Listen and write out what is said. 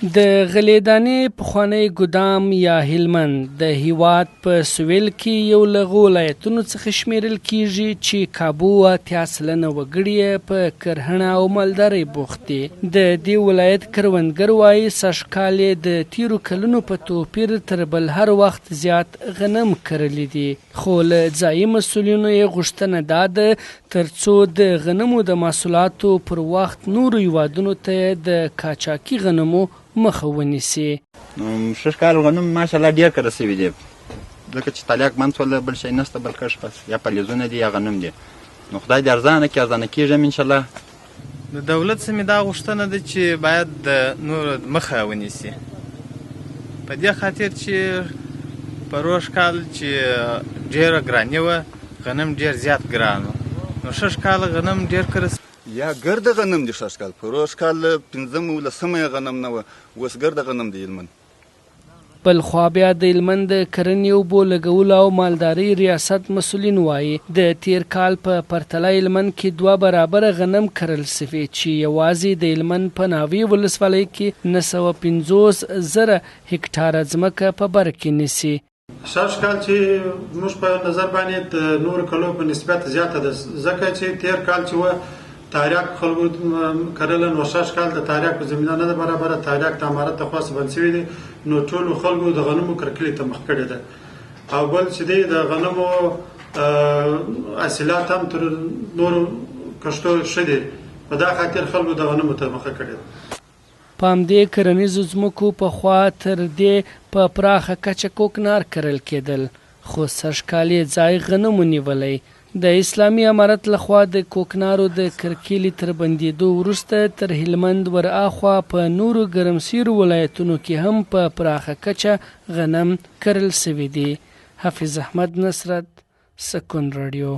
د غلې دانې پخوانی ګدام یا هلمند د هیواد په سویل کې یو له هغو ولایتونو څخه شمیرل کیږي چې کابو 80% وګړي یې په کرهڼه او مالدارۍ بوخت دي. د دې ولایت کروندګر وايي، سږ کال یې د تیرو کلونو په توپیر تر بل هر وخت زیات غنم کرلي دي، خو له ځايي مسؤلینو یې غوښتنه دا ده ترڅو د غنمو د محصولاتو پر وخت نورو هیوادونو ته د قاچاقي غنمو مخه ونیسي. سږ کال غنم ماشاءالله ډېر کرل شوي دي، ځکه چې تالیاک بند شول، بل شی نشته، بل کښت بس یا پالیزونه دي یا غنم دي، نو خدای دې ارزانه کړي، ارزانه کېږي هم انشاءالله. د دولت څخه مې دا غوښتنه ده چې باید د نورو مخه ونیسي، په دې خاطر چې پروږ کال چې ډېره ګراني وه، غنم ډېر زیات ګران و، نو سږ کال غنم ډېر کره یا ګرده غنم دي سږ کال، پروږ کال پنځمه ولسمه یې غنم نه وه، اوس ګرده غنم دی هلمند. بل خوا بیا د هلمند د کرنې، اوبو لګولو او مالدارۍ ریاست مسؤلین وايي، د تېر کال په پرتله هلمند کې دوه برابره غنم کرل شوي چې یوازې د هلمند په ناوې ولسوالۍ کې 950,000 هکټاره ځمکه په بر کې نیسي. سږ کال چې زموږ په نظر باندې د نورو کلو په نسبت زیاته ده، ځکه چې تېر کال چې وه تاریاک خلکو کرله، نو سږ کال د تاریاک په زمینه نه ده برابره، تاریاک د امارت د خوا څخه بند شوي دي، نو ټولو خلکو د غنمو کرکلې ته مخ کړې ده. او بل چې دی د غنمو حاصلات هم تر نورو کښتو ښه دي، په دا خاطر خلکو د غنمو ته مخه کړې ده. په همدې کرنیزو ځمکو پخوا تر دې په پراخه کچه کوکنار کرل کېدل، خو سږ کال یې ځای غنمو نیولی. د اسلامي امارت لخوا د کوکنارو د کرکیلې تر بندېدو وروسته تر هلمند ور اخوا په نورو ګرمسیرو ولایتونو کې هم په پراخه کچه غنم کرل شوي دي. حفیظ احمد نصرت، سکون راډیو.